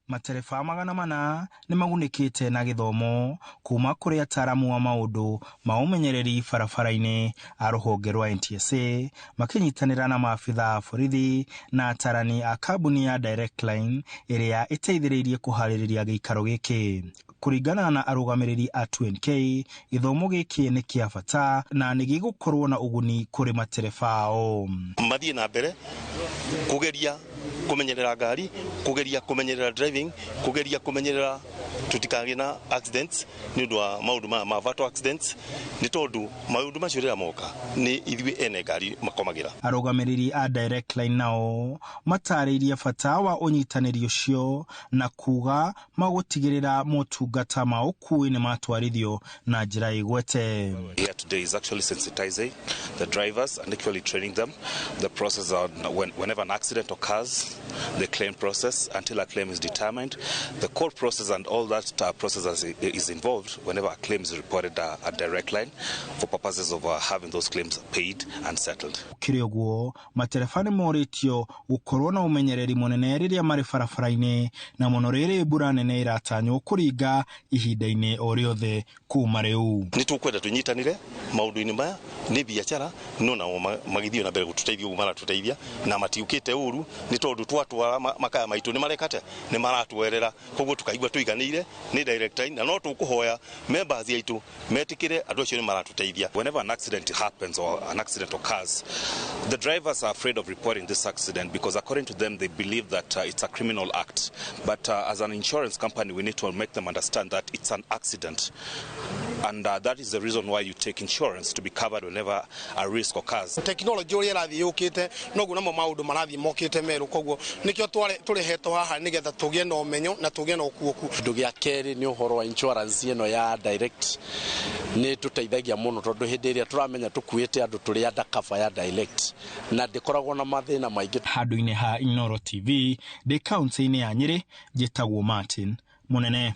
Matereba 400 nĩ magunĩkĩte na gĩthomo kuma kũrĩ ataaramu a maũndũ ma ũmenyereri barabara-inĩ a rũhonge rwa NTSA makĩnyitanĩra na maabitha a borithi na atarani a kambuni ya Direct Line ĩrĩa ĩteithĩrĩirie kũharĩrĩria gĩikaro gĩkĩ. Kũringana na arũgamĩrĩri a 2NK, gĩthomo gĩkĩ nĩ kĩa bata na nĩ gĩgũkorwo na ũguni kũrĩ matereba ao. Mathiĩ na mbere kũgeria kũmenyerera ngari, kũgeria kũmenyerera driving, kũgeria kũmenyerera tũtikagĩe na accidents nĩ ũndũ wa maũndũ maya ma fatal accidents, nĩ tondũ maũndũ macio rĩrĩa moka nĩ ithuĩ ene ngari makomagĩra. Arũgamĩrĩri a Direct Line nao matarĩirie bata wa ũnyitanĩri ũcio na kuga magũtigĩrĩra motungata ma ũkuui nĩ matwarithio na njĩra ĩgwete. Here today is actually sensitizing the drivers and actually training them the process on whenever an accident occurs, the claim process until a claim is determined, the court process and all that process is involved whenever a claim is reported at Direct Line for purposes of having those claims paid and settled. Kĩrĩ ũguo, matereba nĩ morĩtio gũkorwo na ũmenyereri mũnene rĩrĩa marĩ barabara-inĩ na mũno rĩrĩ mbura nene ĩratanywo kũringa ihinda-inĩ o rĩothe kuma rĩu. Nĩ tũkwenda tũnyitanĩre maũndũ-inĩ maya, nĩ biacara no nao magĩthiĩ na mbere gũtũteithia ũguo maratũteithia na matiũkĩte ũru, nĩ tondũ twatwara makaya maitũ nĩ mareka atĩa, nĩ maratwerera, koguo tũkaigua tũiganĩire nĩ Direct Line, na no tũkũhoya members aitũ metĩkĩre andũ acio nĩ maratũteithia. Whenever an accident happens or an accident occurs, the drivers are afraid of reporting this accident because according to them they believe that it's a criminal act. But as an insurance company, we need to make them understand that it's an accident. And that is the reason why you take insurance, to be covered whenever a risk occurs. Technology ũrĩa ĩrathiĩ yũkĩte noguo namo maũndũ marathiĩ mokĩte merũ, koguo nĩkĩo tũrehetwo haha nĩgetha tũgĩe na ũmenyo na tũgĩe na ũkuũku. Kĩndũ gĩa kerĩ nĩ ũhoro wa insurance ĩno ya Direct nĩ tũteithagia mũno, tondũ hĩndĩ ĩrĩa tũramenya tũkuĩte andũ tũrĩ undercover ya Direct na ndĩkoragwo na mathĩna maingĩ. Handũ-inĩ ha Inooro TV ndĩ kaunti-inĩ ya Nyĩrĩ, njĩtagwo Martin Mũnene.